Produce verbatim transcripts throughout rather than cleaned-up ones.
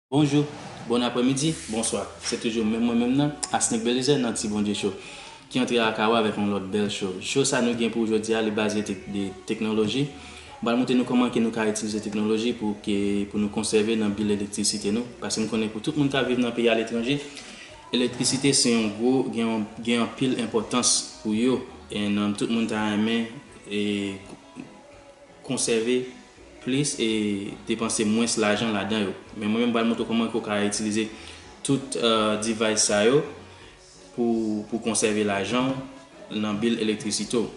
Bonjou, bon aprèmidi, bonswa. Se toujou menm mwen menm nan, Asnick Belizaire nan Ti Bondye Show, ki antre lakay ou avèk yon lòt bèl show. Show sa nou gen pou jodi a, li baze tek-, de teknoloji. M pral montre nou kòman ke nou ka itilize teknoloji pou ke, pou nou konsève nan bil elektrisite nou. Paske m konnen pou tout moun k ap viv nan peyi aletranje, elektrisite se yon gwo, gen yon, gen anpil enpòtans pou yo. E nan tout moun ta renmen e konsève plis e depanse mwens lajan ladan yo. Men mwen menm, m pral montre w kòman ke w ka itilize tout, eh, device sa yo pou, pou konsève lajan w nan bil elektrisite w.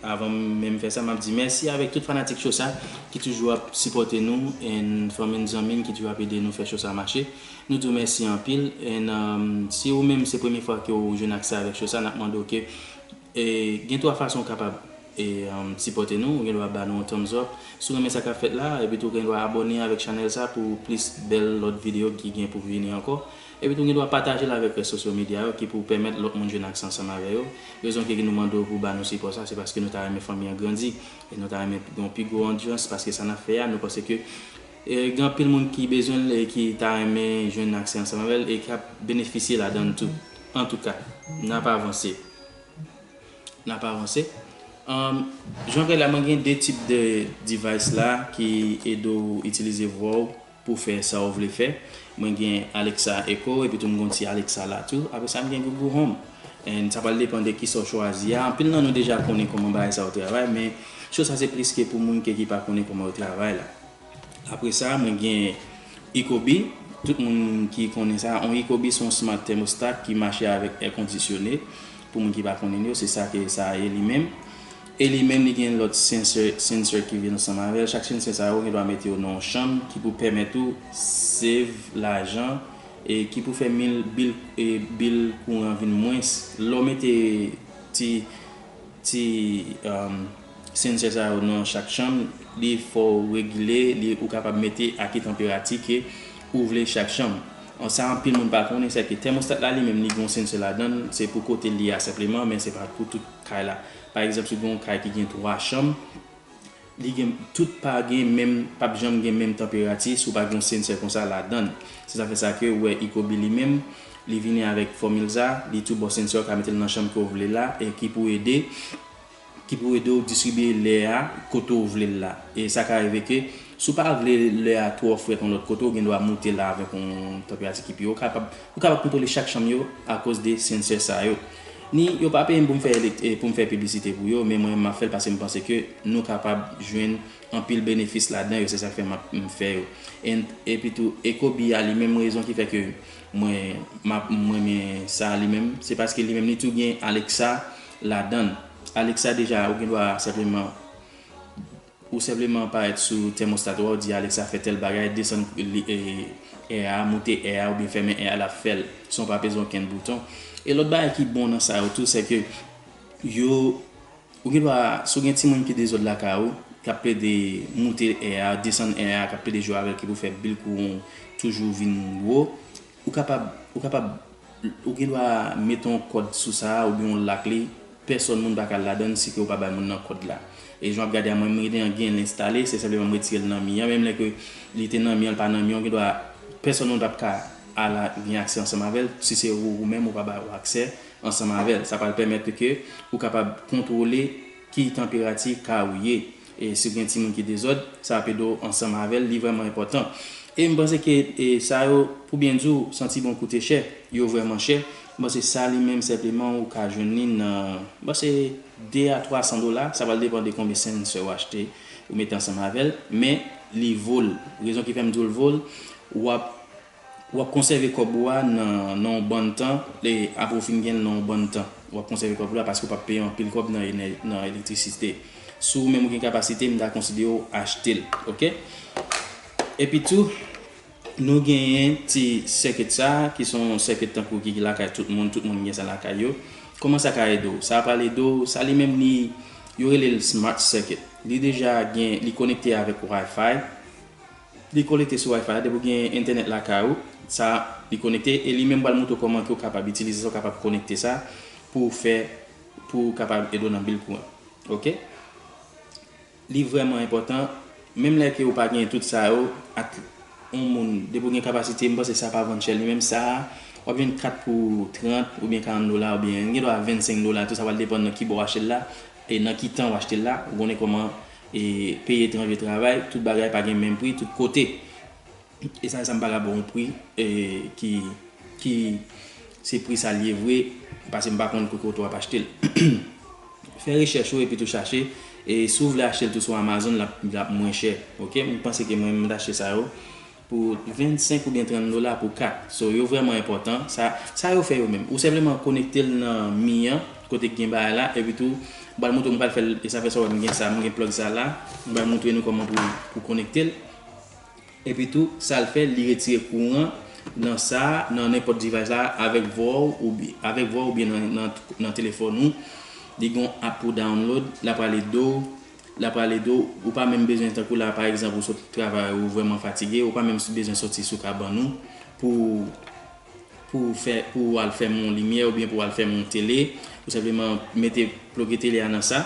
Avan m menm fè sa, m ap di mèsi avèk tout fanatik show sa ki toujou ap sipòte nou, and fanmi n, zanmi n ki toujou ap ede nou fè show sa mache. Nou di w mèsi anpil. And, um, si ou menm se premye fwa ke w jwenn aksè avèk show sa, n ap mande w ke, e, gen twa fason w kapab e, um, sipòte nou. Ou gen dwa ba nou yon thumbs up si w renmen sa k ap fèt la, epi tou w gen dwa abòne avèk chanèl sa pou plis bèl lòt videyo ki gen pou vini ankò. Epi tou w gen dwa pataje l avèk rès sosyo medya yo ki pou pèmèt lòt moun jwenn aksè ansanm avè yo. Rezon ki nou mande w pou ba nou sipò sa, se paske nou ta renmen fanmi an grandi, e nou ta renmen gen yon pi gwo odyans, paske sa n ap fè a, nou panse ke, e, gen anpil moun ki bezwen l e ki ta renmen jwenn aksè ansanm avè l e k ap benefisye ladan l tou. Antouka, n ap avanse. N ap avanse. Um, jan w wè la, mwen gen de tip de device la ki ede w itilize vwa w pou fè sa w vle fè. Mwen gen Alexa Echo, epi tou m gen yon ti Alexa la tou. Apre sa, m gen Google Home. And sa pral depann de kisa w chwazi a. Anpil nan nou deja konnen kòman bagay sa yo travay, men show sa se plis ke pou moun ke ki pa konnen kòman yo travay la. Apre sa, mwen gen Ecobee. Tout moun ki konnen sa, yon Ecobee se yon smart thermostat ki mache avèk air conditionné. Pou moun ki pa konnen yo, se sa ke sa ye li menm. E li menm, li gen lòt sensè, sensè ki vin ansanm avè l. Chak sensè sa yo, ou gen dwa mete yo nan yon chanm ki pou pèmèt ou save lajan e ki pou fè mil bil, e bil kouran vin mwens. Lè w mete ti ti, um, sensè sa yo nan chak chanm, li fè w regile, li, ou kapab mete a ki tanperati ke ou vle chak chanm. An, sa anpil moun pa konnen, se ke tèmostat la li menm, li gen yon sensè ladan l, se pou kote l ye a senpleman, men se pa pou tout kay la. Pa egzanp, si w gen yon kay ki gen twa chanm, li gen, tout pa gen menm, p ap janm gen menm tanperati si w pa gen yon sensè konsa ladan l. Se sa fè sa ke ou wè Ecobee li menm, li vini avèk fòmil sa, li tou ba w sensè, ou ka mete l nan chanm ke w vle la, e ki pou ede, ki pou ede w distribye lè a kote w vle l la. E sa ka rive ke, si w pa vle lè a twò frèt yon lòt kote, ou gen dwa moute l la avèk yon tanperati ki pi wo. Ou kapab, ou kapab kontwole chak chanm yo akoz de sensè sa yo. Ni yo pa peye m pou m fè elek-, e, pou m fè piblisite pou yo, men mwen, m ap fè l paske m panse ke nou kapab jwenn anpil benefis ladan yo, se sa k fè m ap, m fè yo. And, epi tou, Ecobee a li menm, rezon ki fè ke mwen, m ap, m renmen sa li menm, se paske li menm li tou gen Alexa ladan l. Alexa deja, ou gen dwa senpleman, ou senpleman parèt sou tèmostat ou a, ou di Alexa fè tèl bagay, desann li, e, air a, moute air a, oubyen fèmen air a, l ap fè l, san w pa peze okenn bouton. E lòt bagay ki bon nan sa yo tou, se ke yo, ou gen dwa, si w gen timoun ki dezòd lakay ou, k ap plede moute air a, desann air a, k ap plede jwe avè l, ki pou fè bil kouran w toujou vin wo, ou kapab, ou kapab, ou gen dwa mete yon kòd sou sa a, oubyen yon lakle, pèsòn moun pa ka al ladan l si ke w pa bay moun nan kòd la. E jan w ap gade a, mwen, mwen gen, gen l enstale, se senpleman m retire l nan mi an, menm lè ke li te nan mi an, l pa nan mi an, ou gen dwa, pèsòn moun p ap ka al a, gen aksè ansanm avè l, si se ou, ou menm, ou pa ba yo aksè ansanm avè l. Sa pral pèmèt ke ou kapab kontwole ki tanperati kay ou ye. E si w gen timoun ki dezòd, sa ap ede w ansanm avè l, li vrèman enpòtan. E m panse ke, e, sa yo, pou byen di w, santi bon koute chè, yo vrèman chè. M panse sa li menm senpleman ou ka jwenn li nan, m panse de a twa san dola, sa pral depann de konbyen sensè w achte, ou mete ansanm avè l, men li vo l. Rezon ki fè m di w l vo l, w ap w ap konsève kòb ou a nan, nan yon bann tan, e apre w fin gen l nan yon bann tan. W ap konsève kòb ou la paske w p ap peye anpil kòb nan enè-, nan elektrisite. Si w menm ou gen kapasite, m ta konsidere w achte l, oke? Epi tou, nou genyen ti circuit sa, ki se yon circuit tankou ki lakay tout moun, tout moun gen sa lakay yo. Kòman sa ka ede w? Sa pral ede w, sa li menm li, yo rele l smart circuit. Li deja gen, li konekte avèk Wi-Fi. Li konekte sou Wi-Fi la, depi w gen entènèt lakay ou, sa, li konekte, e li menm pral montre w kòman ke w kapab itilize sa, w kapab konekte sa pou w fè, pou w kapab ede w nan bil kouran. Oke? Li vrèman enpòtan, menm lè ke w pa gen tout sa yo, ak Yon moun, depi w gen kapasite, m panse sa pa vann chè li menm. Sa a, w ap jwenn kat pou trant oubyen karant dola, oubyen gen dwa vennsenk dola tou, sa pral depann nan ki bò w achte l la, e nan ki tan w achte l la. Ou konnen kòman, e, peyi etranje travay, tout bagay pa gen menm pri tout kote. E sa, sa m pa ka ba w yon pri, e, ki, ki se pri sa l ye vre, paske m pa konn ki kote w ap achte l. Fè rechèch ou epi tou chache. E si w vle achte l tou sou Amazon, l ap, l ap mwen chè. Oke? M panse ke mwen, m t achte sa yo pou vennsenk oubyen trant dola pou kat. So, yo vrèman enpòtan. Sa, sa yo fè yo menm. Ou senpleman konekte l nan mi an, kote k gen bagay la, epi tou, m pral montre w, m pral fè l, e sa fè sa w wè m gen sa, m gen plug sa la. M pral montre nou kòman pou, pou konekte l. Epi tou, sa l fè, li retire kouran nan sa, nan nenpòt device la, avèk vwa w oubyen, avèk vwa w oubyen nan, nan, nan telefòn ou. Li gon app pou download, l ap pral ede w, l ap pral ede w. Ou pa menm bezwen, tankou la, pa egzanp, ou sot travay, ou vrèman fatige, ou pa menm bezwen soti sou kabann ou pou, pou fè, pou al fèmen yon limyè oubyen pou al fèmen yon tele. Ou senpleman mete, ploge tele a nan sa,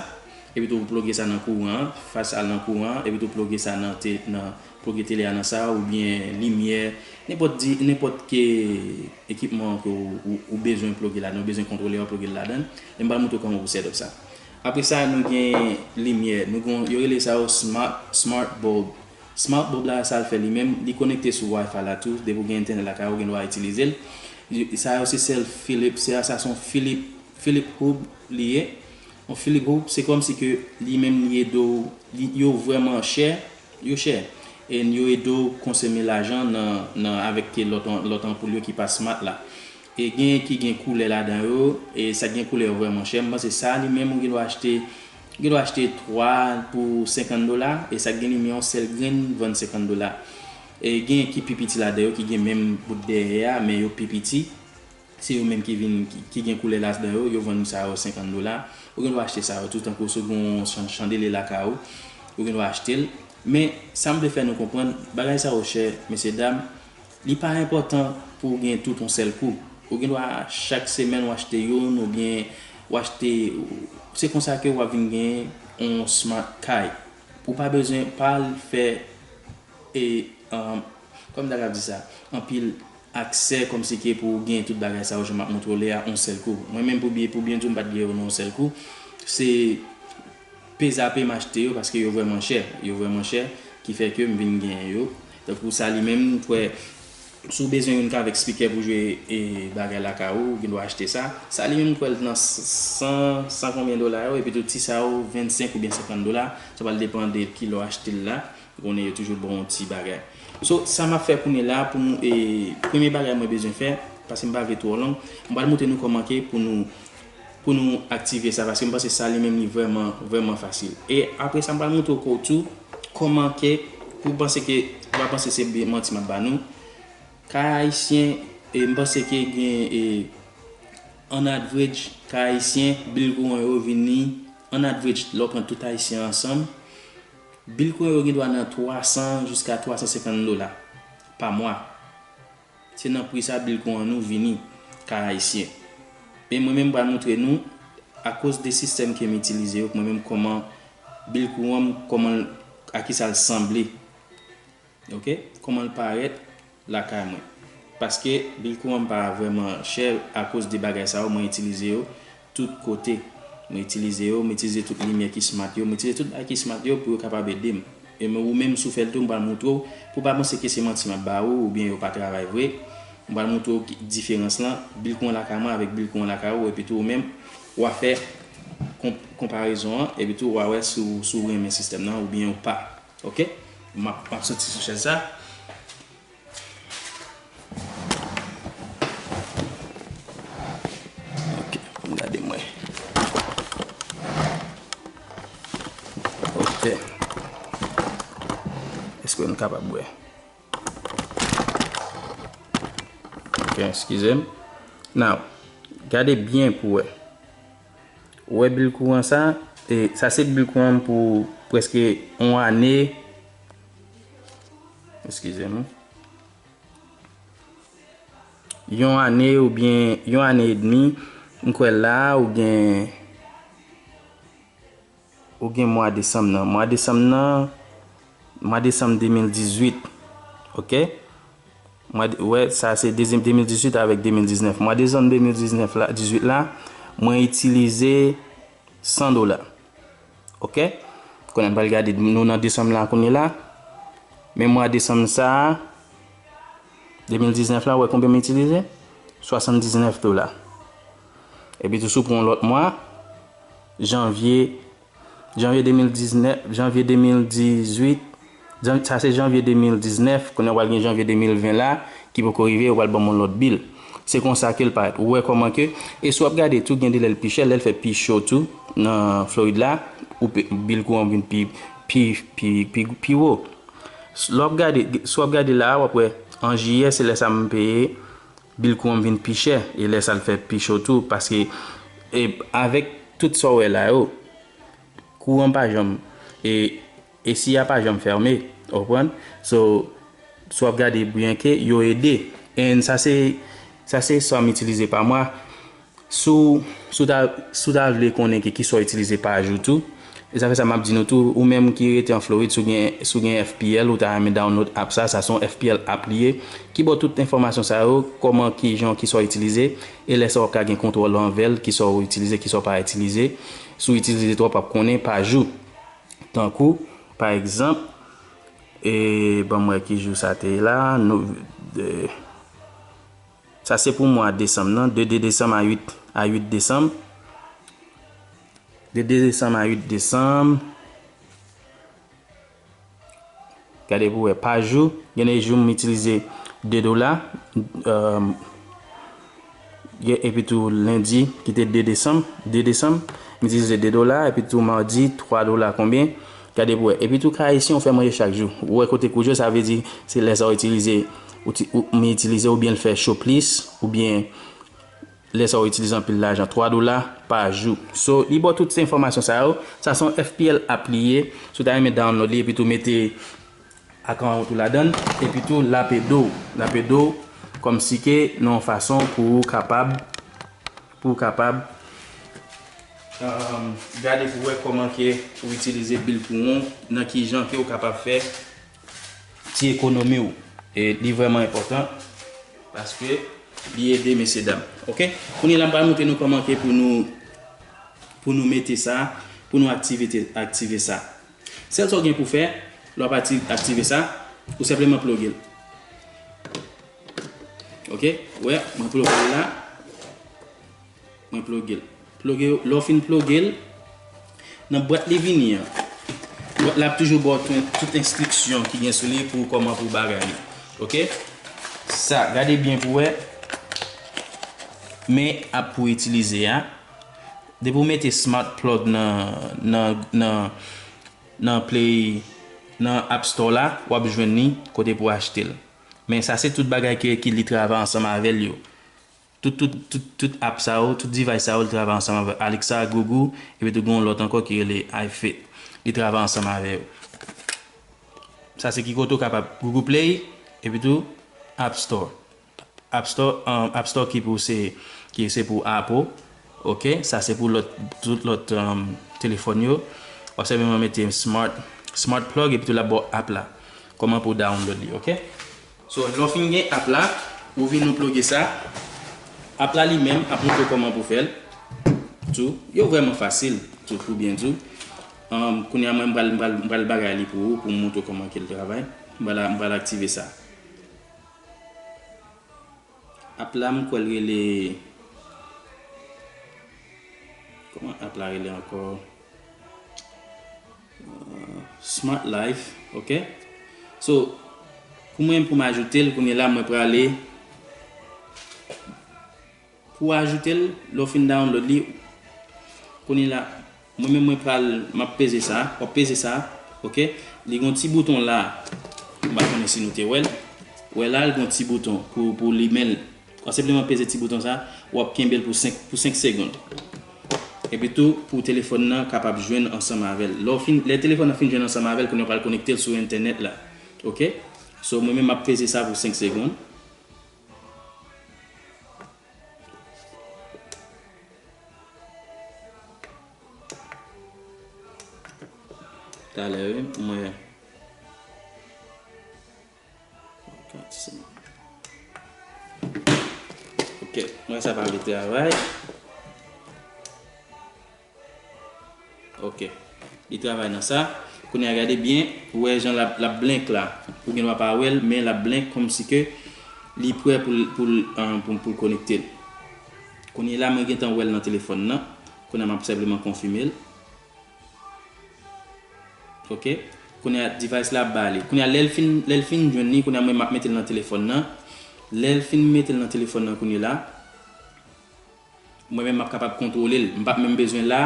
epi tou ploge sa nan kouran an, fè sa al nan kouran an, epi tou ploge sa nan te-, nan, ploge tele a nan sa, oubyen limyè, nenpòt di, nenpòt ke ekipman ke ou, ou, ou bezwen ploge ladan, ou bezwen kontwole, w ap ploge l ladan. E m pral montre w kòman pou set up sa. Apre sa, nou gen limyè, nou gen, yo rele sa yo smart, smart bulb. Smart bulb la, sa l fè li menm, li konekte sou Wi-Fi la tou, depi w gen entènèt lakay ou, ou gen dwa itilize l. Sa yo se sèl Philips, se, sa se yon Philips, Philips hub li ye. Yon Philips hub, se kòmsi ke li menm li ede w, li, yo vrèman chè, yo chè. E yo ede w konsome lajan nan, nan, avèk ke lòt, lòt anpoul yo ki pa smart la. E gen ki gen koulè ladan yo, e sa gen koulè yo vrèman chè. M panse sa li menm ou gen dwa achte, gen dwa achte twa pou senkant dola, e sa gen limyè yon sèl grenn vann senkant dola. E gen ki pi piti ladan yo, ki gen menm bout dèyè a, men yo pi piti. Se yo menm ki vin, ki, ki gen koulè ladan yo, yo vann sa yo senkant dola. Ou gen dwa achte sa yo tou, tankou si w gen yon chan-, chandelye lakay ou, ou gen dwa achte l. Men, sa m vle fè nou konprann, bagay sa yo chè, mesye dam, li pa enpòtan pou w gen tout yon sèl kou. Ou gen dwa chak semèn w achte youn oubyen w achte, se konsa ke w ap vin gen yon smart kay. Ou pa bezwen pa al fè, e, um, kòman m ta ka di sa, anpil aksè kòmsi ke pou w gen tout bagay sa yo jan m ap montre w la a yon sèl kou. Mwen menm pou byen, pou byen di w, m pa t gen yo nan yon sèl kou. Se pezape m achte yo paske yo vrèman chè. Yo vrèman chè, ki fè ke m vin genyen yo. Tankou sa li menm, m kwè, si w bezwen youn k avèk spikè pou jwe, e, bagay lakay ou, ou gen dwa achte sa. Sa li menm, m kwè l nan san, san konbyen dola yo, epi tou ti sa yo, vennsenk oubyen senkant dola. Sa pral depann de kilè w achte l la. Ou konnen yo toujou ba w yon ti bagay. So, sa m ap fè kounye la pou nou, e, premye bagay mwen bezwen fè, paske m pa vle twò long, m pral montre nou kòman ke pou nou, pou nou aktive sa, paske m panse sa li menm li vrèman, vrèman fasil. E apre sa, m pral montre w tou kòman ke, pou w panse ke, ou pa panse se bi-, manti m ap ba nou. Kay ayisyen, e, m panse ke gen, e, on average, kay ayisyen, bil kouran yo vini, on average, lè w pran tout ayisyen ansanm, bil kouran yo gen dwa nan twa san jiska twa san senkant dola pa mwa. Se nan pri sa bil kouran nou vini, kay ayisyen. Men mwen menm, m pral montre nou, akoz de sistèm ke m itilize yo, mwen menm, kòman bil kouran m, kòman l, a ki sa l sanble. Oke? Kòman l parèt lakay mwen. Paske bil kouran m pa vrèman chè akoz de bagay sa yo, mwen itilize yo tout kote. Mwen itilize yo, mwen itilize tout limyè ki smart yo, mwen itilize tout bagay ki smart yo pou yo kapab ede m. E men ou menm si w fè l tou, m pral montre w, pou w pa panse ke se manti m ap ba ou, oubyen yo pa travay vre. M pral montre w ki, diferans lan, bil kouran lakay mwen avèk bil kouran lakay ou, epi tou ou menm, w a fè konp-, konparezon an, epi tou w a wè si w, si w renmen sistèm nan oubyen ou pa. Oke? M ap, m ap soti sou chèz sa. Oke, ann gade mwen. Oke. Èske nou kapab wè? Oke, eskize m. Now, gade byen pou wè. Ou wè bil kouran sa? E, sa se bil kouran m pou prèske yon ane. Eskize m. Yon ane oubyen yon ane edmi, m kwè la a ou gen, ou gen mwa desanm nan. Mwa desanm nan, mwa desanm de mil dizuit. Ok? Mwa de, wè, sa se dezyèm de mil dizuit avèk de mil diznèf. Mwa desanm de mil diznèf la, dizuit la, mwen itilize san dola. Ok? Kounye a n pral gade, nou nan desanm la kounye la. Men mwa desanm sa a, de mil diznèf la, wè konbyen m itilize? Swasanndiznèf dola. Epi tou, si w pran yon lòt mwa, janvye, janvye de mil diznèf, janvye de mil dizuit, jan-, sa se janvye de mil diznèf, kounye a w pral gen janvye de mil ven la, ki poko rive, yo pral ban m yon lòt bil. Se konsa ke l parèt. Ou wè kòman ke, e si w ap gade tou, gen de lè l pi chè, lè l fè pi cho tou, nan Florid la, ou pe, bil kouran vin pi, pi, pi, pi, pi wo. Lè w ap gade, si w ap gade la a, w ap wè, an jiyè, se lè sa m peye, bil kouran m vin pi chè, e lè sa l fè pi cho tou, paske, e, avèk tout sa w wè la yo, kouran pa janm, e, e si a pa janm fèmen, ou konprann? So, si w ap gade byen ke yo ede. And sa se, sa se sa m itilize pa mwa. Si w, si w ta, si w ta vle konnen ke kisa w itilize pa jou tou, e sa fè sa m ap di nou tou, ou menm ki rete an Florid, si w gen, si w gen F P L, ou ta renmen download app sa, sa se yon F P L app li ye, ki ba w tout enfòmasyon sa yo, kòman, kijan, kisa w itilize, e lè sa w ap ka gen kontwòl anvè l, kisa w itilize, kisa w pa itilize. Si w itilize twòp, w ap konnen pa jou. Tankou, pa egzanp, e, ban m wè ki jou sa te ye la, nou, de, sa se pou mwa desanm nan, de de desanm a uit, a uit desanm. De de desanm a uit desanm. Gade pou wè, pa jou, gen de jou m itilize de dola, um, gen, epi tou lendi, ki te de desanm, de desanm, m itilize de dola, epi tou madi, twa dola konbyen? Gade pou wè. Epi tou, ka ayisyen ou fè manje chak jou. Ou wè kote kout yo, sa vle di, se lè sa w itilize, ou ti-, ou, m itilize oubyen l fè cho plis, oubyen lè sa w itilize anpil lajan, twa dola pa jou. So, li ba w tout se enfòmasyon sa yo. Sa se yon F P L app li ye. Si w ta renmen download li, epi tou mete akawont ou ladan l, epi tou l ap ede w. L ap ede w kòmsi ke nan yon fason pou w kapab, pou w kapab, um, gade pou wè kòman ke ou itilize bil kouran w, nan ki jan ke w kapab fè ti ekonomi w. E li vrèman enpòtan paske li ede mesye dam. Ok? Kounye a la, m pral montre nou kòman ke pou nou, pou nou mete sa, pou nou aktive, aktive sa. Sèl sa w gen pou fè, lè w ap akti-, aktive sa, ou senpleman ploge l. Ok? Ou wè, mwen ploge l la. Mwen ploge l. Ploge, lè w fin ploge l, nan bwat li vini an, bwat la ap toujou ba w tout, tout enstriksyon ki gen sou li pou kòman pou bagay li. Ok? Sa, gade byen pou wè. Men app pou itilize a. Depi w mete Smart Plug nan, nan, nan, nan Play, nan App Store la, w ap jwenn li kote pou achte l. Men sa se tout bagay ke, ke li travay ansanm avè l yo. Tout, tout, tout, tout app sa yo, tout device sa yo, li travay ansanm avè Alexa, Google, epi tou gen yon lòt ankò ki rele iFit. Li travay ansanm avè yo. Sa se ki kote w kapab Google Play, epi tou App Store. App Store, um, App Store ki pou se, ki se pou Apple. Ok, sa se pou lòt, tout lòt, um, telefòn yo. W ap senpleman mete Smart, Smart Plug epi tou l ap ba w app la. Kòman pou w download li, ok? So, lè w fin gen app la, ou vin ou ploge sa. App la li menm ap montre w kòman pou fè l. Tou, yo vrèman fasil, tou, pou byen di w. Um, kounye a mwen m pral, m pral, m pral bagay li pou ou, pou m montre w kòman ke l travay. M pral, m pral aktive sa. App la, m kwè l rele, kòman app la rele ankò? Euh, Smart Life, ok. So, pou mwen, pou m ajoute l, kounye la, mwen prale, pou ajoute l, lè w fin download li, kounye la, mwen menm mwen pral, m ap peze sa, w ap peze sa, ok. Li gon ti bouton la, m pa konnen si nou te wè l. Wè la, l gon ti bouton pou, pou limen l. W ap senpleman peze ti bouton sa, w ap kenbe l pou senk, pou senk segonn. Epi tou, pou telefòn nan kapab jwenn ansanm avè l. Lè w fin, lè telefòn nan fin jwenn ansanm avè l, kounye a w pral konekte l sou entènèt la. Ok? So, mwen menm, m ap peze sa pou senk segonn. Talè, wi, mwen. Ok, mwen sa pa vle travay. Ok. Li travay nan sa. Kounye a gade byen, ou wè jan l ap, l ap blenk la. Ou gen dwa pa wè l, men l ap blenk kòmsi ke li prè pou l, pou l, an, pou, pou l konekte l. Kounye la, mwen gentan wè l nan telefòn nan. Kounye a, m ap senpleman konfime l. Ok. Kounye a, device la ap ba li. Kounye a, lè l fin, lè l fin jwenn li, kounye a, mwen, m ap mete l nan telefòn nan. Lè l fin mete l nan telefòn nan, kounye la, mwen menm m ap kapab kontwole l. M p ap menm bezwen la.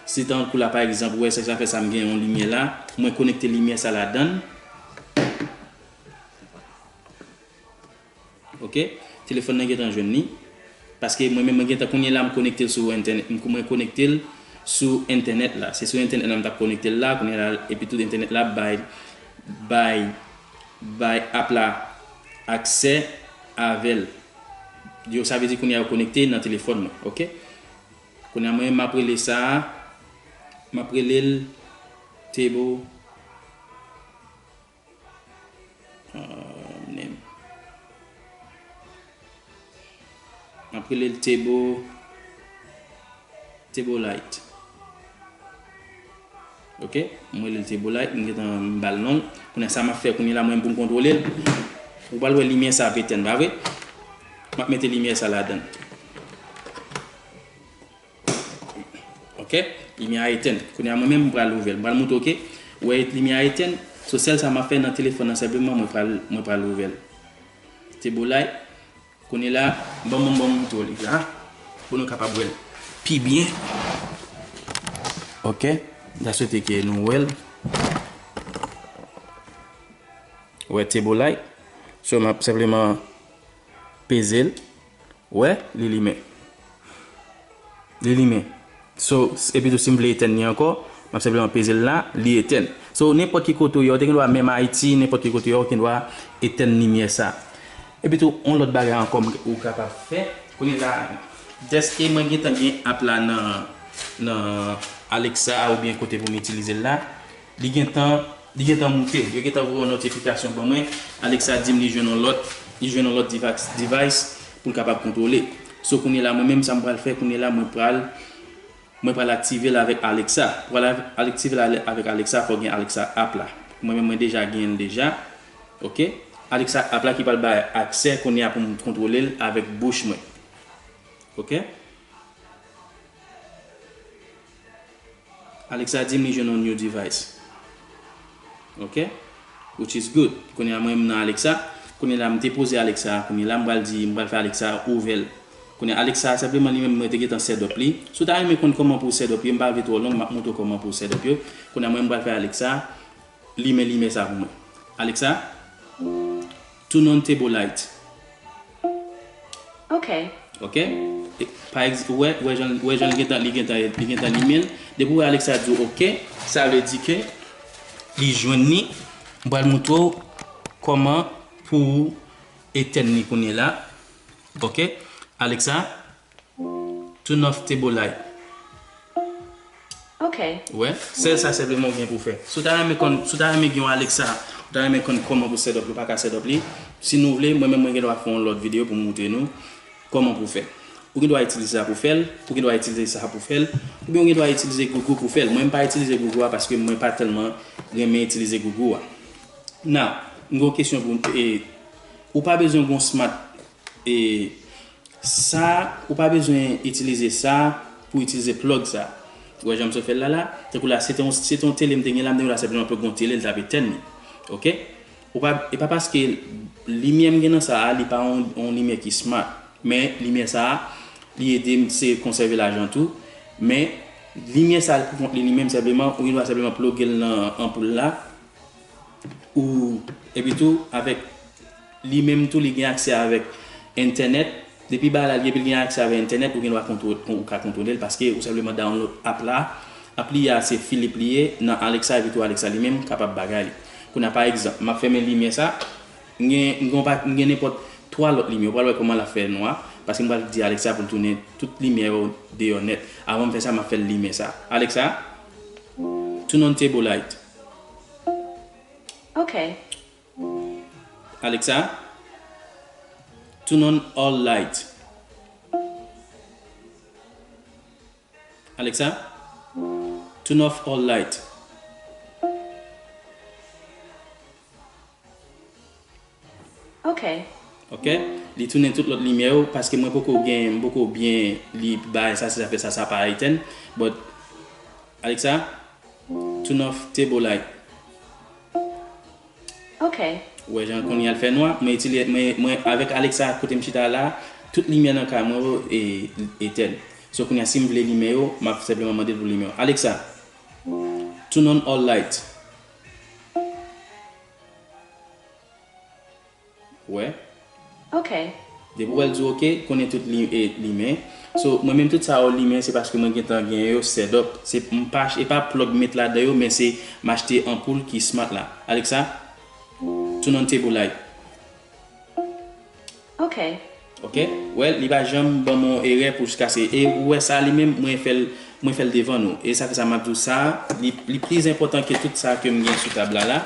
Si tankou la, pa egzanp, ou wè, se sa fè sa m gen yon limyè la. Mwen konekte limyè sa ladan l. Ok? Telefòn nan gentan jwenn li. Paske mwen menm, mwen gentan, kounye la, m konekte l sou entènèt. M, mwen konekte l sou entènèt la. Se sou entènèt la m t ap konekte l la. Kounye la, epi tout entènèt la bay, bay, bay app la aksè avè l. Yo, sa vle di kounye a yo konekte nan telefòn mwen, ok? Kounye a mwen, m ap rele sa a, m ap rele l Table, ah, name. M ap rele l Table, Table Light. Ok, m rele l Table Light, m gentan m ba l non l. Kounye a sa m ap fè kounye la, mwen pou m kontwole l. Ou pral wè limyè sa ap etèn, pa vre? M ap mete limyè sa ladan l. Ok, limyè a etèn. Kounye a mwen menm m pral ouvè l. M pral montre w ke, ou wè limyè a etèn. So sèl sa m ap fè nan telefòn nan senpleman, mwen pral, mwen pral ouvè l. Table Light. Kounye la, ban m, ban m montre w li la, pou nou kapab wè l pi byen. Ok, m ta swete ke nou wè l. Wè Table Light. So, m ap senpleman peze l. Wè, li limen. Li limen. So, s-, epi tou, si m vle etèn li ankò, m ap senpleman peze l la, li etèn. So, nenpòt ki kote w ye, ou te gen dwa menm Ayiti, nenpòt ki kote w ye, ou gen dwa etèn limyè sa. Epi tou, yon lòt bagay ankò m, ou kapab fè. Kounye la, dèske mwen gentan gen app la nan, nan Alexa oubyen kote pou m itilize l la, li gentan, li gentan moute. Yo gentan voye yon notifikasyon ban mwen. Alexa di m li jwenn yon lòt, li jwenn yon lòt device, device pou l kapab kontwole. So, kounye la, mwen menm, sa m pral fè, kounye la, mwen pral, mwen pral aktive l avèk Alexa. Pou al aktive l ale-, avèk Alexa, fò w gen Alexa app la. Mwen menm, mwen deja genyen l deja. Ok? Alexa app la ki pral bay aksè kounye a pou m kontwole l avèk bouch mwen. Ok? Alexa di m li jwenn yon new device. Ok? Which is good. Kounye a mwen m nan Alexa. Kounye la m te poze Alexa a. Kounye la m pral di, m pral fè Alexa ouvè l. Kounye a Alexa a senpleman li menm mwen te gentan set up li. Si w ta renmen konn kòman pou w set up yo, m pa vle twò long, m ap montre w kòman pou w set up yo. Kounye a mwen m pral fè Alexa limen limyè sa pou mwen. Alexa, turn on table light. Ok. Ok? E, pa egz-, ou wè, ou wè jan, ou wè jan li gentan, li gentan, li gentan limen l. Depi ou wè Alexa di w ok, sa vle di ke li jwenn li. M pral montre w kòman pou w etèn li kounye la. Ok? Alexa, turn off table light. Ok. Ou wè, sèl sa senpleman ou gen pou fè. Si w ta renmen konn, si w ta renmen gen yon Alexa, ou ta renmen konn kòman pou set up li, ou pa ka set up li. Si nou vle, mwen menm mwen gen dwa fè yon lòt videyo pou m montre nou kòman pou fè. Ou gen dwa itilize sa pou fè l, ou gen dwa itilize sa pou fè l, oubyen ou gen dwa itilize Google pou fè l. Mwen m pa itilize Google a paske mwen pa tèlman renmen itilize Google a. Now, m gen yon kesyon pou, e, ou pa bezwen gen yon smart, e, sa, ou pa bezwen itilize sa pou itilize plug sa. Ou wè jan m sot fè l la la? Tankou la, se te yon, se te yon tele m te gen la, m te gen la senpleman plug yon tele, l t ap etèn li. Ok? Ou pa, e pa paske limyè m gen nan sa a, li pa yon, yon limyè ki smart. Men limyè sa a, li ede m se konsève lajan tou. Men limyè sa a, pou kont li, li menm senpleman, ou gen dwa senpleman ploge l nan anpoul la. Ou, epi tou, avèk li menm tou, li gen aksè avèk entènèt. Depi bagay la li epi li gen aksè avèk entènèt, ou gen dwa kontwo-, ou ka kontwole l paske ou senpleman download app la. App li a se Philips li ye, nan Alexa, epi tou Alexa li menm kapab bagay li. Kounye a, pa egzanp, m ap fèmen limyè sa, m gen, m gen pa, m gen nenpòt twa lòt limyè. Ou pral wè kòman l ap fè nwa, paske m pral di Alexa pou l tounen tout limyè yo deyò nèt. Avan m fè sa, m ap fè l limen sa. Alexa, turn on table light. Ok. Alexa, turn on all light. Alexa, turn off all light. Ok. Ok? Li tounen tout lòt limyè yo paske mwen poko gen, m poko byen li bagay sa, se zafè sa, sa pa etèn. But, Alexa, turn off table light. Ok. Ou wè jan kounye a l fè nwa, mwen itilize, mwen, mwen avèk Alexa kote m chita la, tout limyè nan kay mwen yo e, etèn. So kounye a si m vle limen yo, m ap senpleman mande l pou limen yo. Alexa, turn on all light. Ou wè? Ok. Depi w wè l di ok, konnen tout li, e, limen. So, mwen menm tout sa yo limen, se paske mwen gentan gen yo set up. Se, m pa, e pa plug m met ladan yo, men se m achte anpoul ki smart la. Alexa, turn on table light. Ok. Ok? Well, li pa janm ban m yon erè pou jiskaske. E ou wè sa li menm, mwen fè l, mwen fè l devan nou. E sa fè sa m ap di w sa, li, li plis enpòtan ke tout sa ke m gen sou tab la la.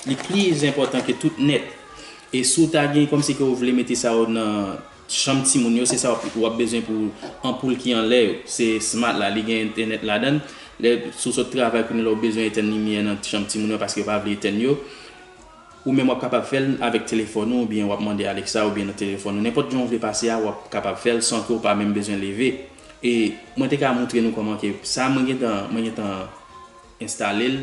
Li plis enpòtan ke tout nèt. E si w ta gen kòmsi ke w vle mete sa yo nan chanm timoun yo, se sa w ap, w ap bezwen pou anpoul ki anlè yo. Se smart la, li gen entènèt ladan l. Lè si w sot travay kounye a la, w bezwen etèn limyè nan chanm timoun yo paske yo pa vle etèn yo. Ou menm w ap kapab fè l avèk telefòn ou, oubyen w ap mande Alexa, oubyen nan telefòn ou. Nenpòt jan w vle pase a, w ap kapab fè l san ke w pa menm bezwen leve. E mwen te ka moutre nou kòman ke sa mwen gentan, mwen gentan enstale l.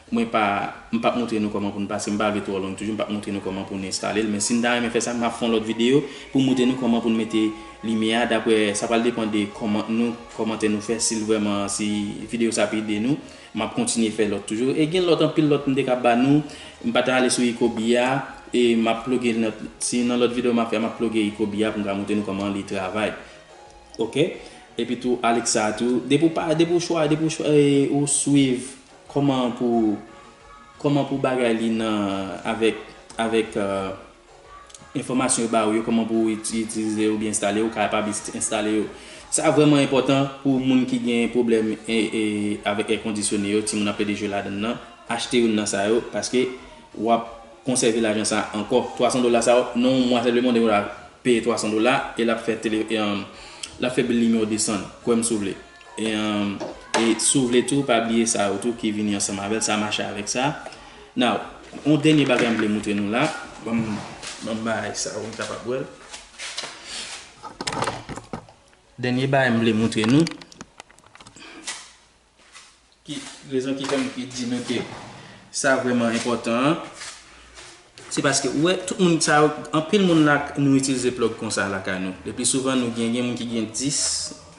Mwen pa, m p ap moutre nou kòman pou n pase, m pa vle twò long toujou, m p ap moutre nou kòman pou n enstale l. Men si n ta renmen fè sa, m ap fè yon lòt videyo pou m moutre nou kòman pou n mete limyè a. Daprè, sa pral depann de kòman nou, kòmantè nou fè, si l vrèman, si videyo sa ap ede nou. M ap kontinye fè lòt toujou. E gen lòt, anpil lòt m te ka ba nou. M pa t ale sou Ecobee a. E m ap ploge nan, si nan lòt videyo m ap fè, m ap ploge Ecobee a pou m ka montre nou kòman li travay. Ok? Epi tou, Alexa tou. Depi w pa, depi w chwa, depi w chwa, e, ou swiv kòman pou, kòman pou bagay li nan, avèk, avèk, euh, enfòmasyon yo ba ou yo, kòman pou w iti-, itilize yo oubyen enstale yo, ou kapab iti-, enstale yo. Sa vrèman enpòtan pou moun ki gen pwoblèm e, e, avèk èkondisyone yo, timoun ap plede jwe ladan l nan, achte youn nan sa yo, paske w ap konsève lajan sa ankò. Twasan dola sa yo, nan yon mwa senpleman, w deja peye twasan dola, e l ap fè tele, e, um, l ap fè bil limyè w desann, kwè m si w vle. E, um, e si w vle tou, pa bliye sa yo tou ki vini ansanm avè l, sa mache avèk sa. Now, yon dènye bagay m vle moutre nou la. Ban m, ban m bay sa, ou kapab wè l. Dènye bagay m vle moutre nou. Ki, rezon ki fè m di nou ke sa vrèman enpòtan an, se paske ou wè, tout moun sa yo, anpil moun la, nou itilize plug konsa lakay nou. Le pli souvan, nou gen, gen moun ki gen dis,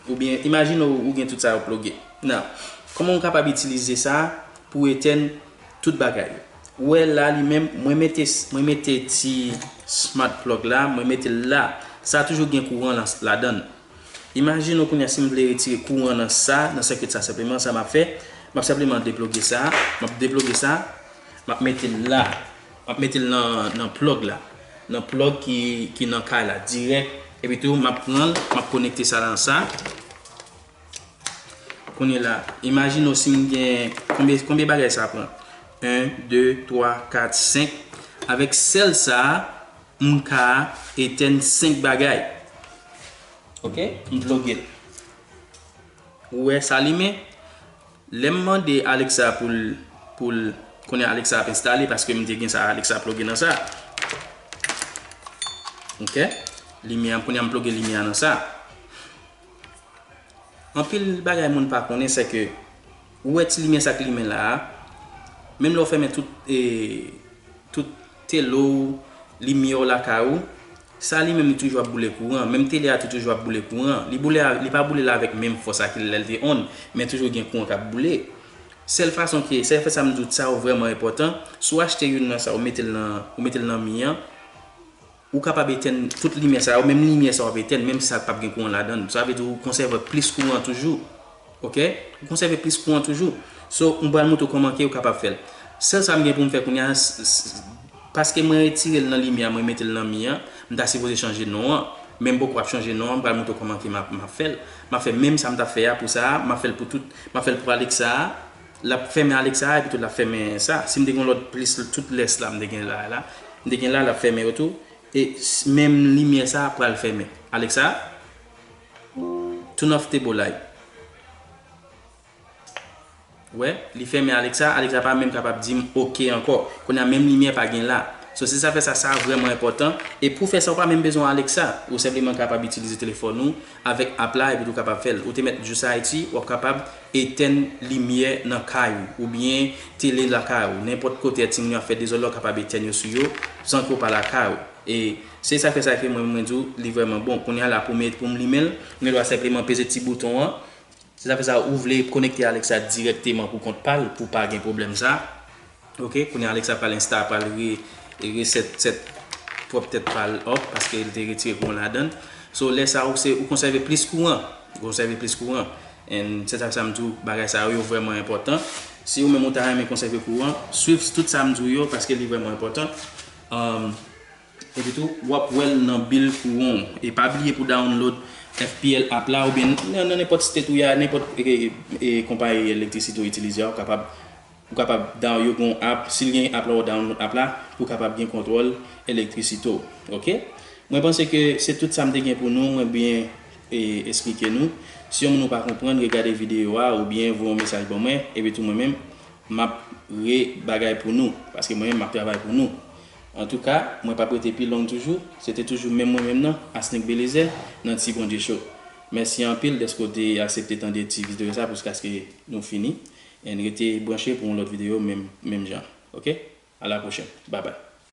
oubyen, imajine w, ou gen tout sa yo pluge. Now, kòman w kapab itilize sa pou etèn tout bagay yo? Ou wè la, li menm, mwen mete, mwen mete ti smart plug la, mwen mete l la. Sa toujou gen kouran la, ladan l. Imajine w kounye a si m vle retire kouran nan sa, nan sèkit sa senpleman, sa m ap fè, m ap senpleman deploge sa, m ap deploge sa, m ap mete l la, m ap mete l nan, nan plug la, nan plug ki, ki nan kay la dirèk, epi tou m ap pran l, m ap konekte sa nan sa. Kounye la, imajine w si m gen, konbyen, konbyen bagay sa pran? En, de, twa, kat, senk. Avèk sèl sa, m ka etèn senk bagay. Ok, m ploge l. Ou wè sa limen? Lè m mande Alexa pou l, pou l, kounye a Alexa ap enstale, paske m te gen sa Alexa ploge nan sa. Ok? Limyè, kounye a m ploge limyè a nan sa. Anpil bagay moun pa konnen, se ke ou wè ti limyè sa k limen la a, menm lè w fèmen tout, e, tout tele w, limyè w lakay ou, sa li menm li toujou ap boule kouran. Menm tele a tou toujou ap boule kouran. Li boule a, li pa boule la avèk menm fòs a ke lè l te on, men toujou gen kouran k ap boule. Sèl fason ke, sèl fè sa m di w sa yo vrèman enpòtan, si w achte youn nan sa yo, ou mete l nan, ou mete l nan mi an, ou kapab etèn tout limyè sa yo, menm limyè sa yo ap etèn, menm si sa p ap gen kouran ladan l. Sa vle di ou konsève plis kouran toujou. Ok? Ou konsève plis kouran toujou. So, m pral montre w kòman ke ou kapab fè l. Sèl sa m gen pou m fè kounye a, s-, s-, paske mwen retire l nan limyè a, mwen mete l nan mi an, m ta sipoze chanje non an. Men m poko ap chanje non an, m pral montre w kòman ke m ap, m ap fè l. M ap fè menm sa m t ap fè a pou sa a, m ap fè l pou tout, m ap fè l pou Alexa a, l ap fèmen Alexa a, epi tou l ap fèmen sa. Si m te gen yon lòt plis, tout lès la, m te gen la, la, m te gen la, l ap fèmen yo tou. E s-, menm limyè sa a pral fèmen. Alexa, turn off table light. Wè, li fèmen Alexa, Alexa pa menm kapab di m oke ankò. Kounye a menm limyè pa gen la. So, se sa fè sa, sa vrèman enpòtan. E pou fè sa, ou pa menm bezwen Alexa. Ou senpleman kapab itilize telefòn ou avèk app la epi tou kapab fè l. Ou te mèt Just Haiti, w ap kapab etèn limyè nan kay ou, oubyen tele lakay ou. Nenpòt kote timoun yo ap fè dezòd la, ou kapab etèn yo sou yo san ke w pa lakay ou. E se sa fè sa ke mwen, mwen di w, li vrèman bon. Kounye a la, pou m, pou m limen l, mwen dwa senpleman peze ti bouton an. Se sa fè sa, ou vle konekte Alexa dirèkteman pou kont pa l, pou pa gen pwoblèm sa. Ok, kounye a Alexa pral insta, pral re, reset, set pwòp tèt pa l up, paske l te retire kouran ladan l. So, lè sa, ou se, ou konsève plis kouran. Ou konsève plis kouran. And se sa fè sa m di w, bagay sa yo, yo vrèman enpòtan. Si ou menm ou ta renmen konsève kouran, swiv tout sa m di w yo, paske li vrèman enpòtan. Um, Epi tou, w ap wè l nan bil kouran w. E pa bliye pou download F P L app la, oubyen nan, nan nenpòt state ou ye a, nenpòt, e, e, e, konpayi elektrisite w itilize a, ou kapab, ou kapab down-, yo gen yon app, si l gen app la, ou download app la, pou w kapab gen kontwòl elektrisite w. Ok? Mwen panse ke se tout sa m te gen pou nou, mwen byen, e, esplike nou. Si yon moun ou pa konprann, regade videyo a, oubyen voye yon mesaj ban mwen, epi tou mwen menm, m ap re bagay pou nou, paske mwen menm m ap travay pou nou. Antouka, mwen p ap rete pi long toujou, se te toujou menm mwen menm nan, Asnick Belizaire, nan Ti Bondye Show. Mèsi anpil dèske w te aksepte tande ti videyo sa jiskaske nou fini. And rete branche pou yon lòt videyo menm, menm jan. Ok? A la pwochèn. Bye bye.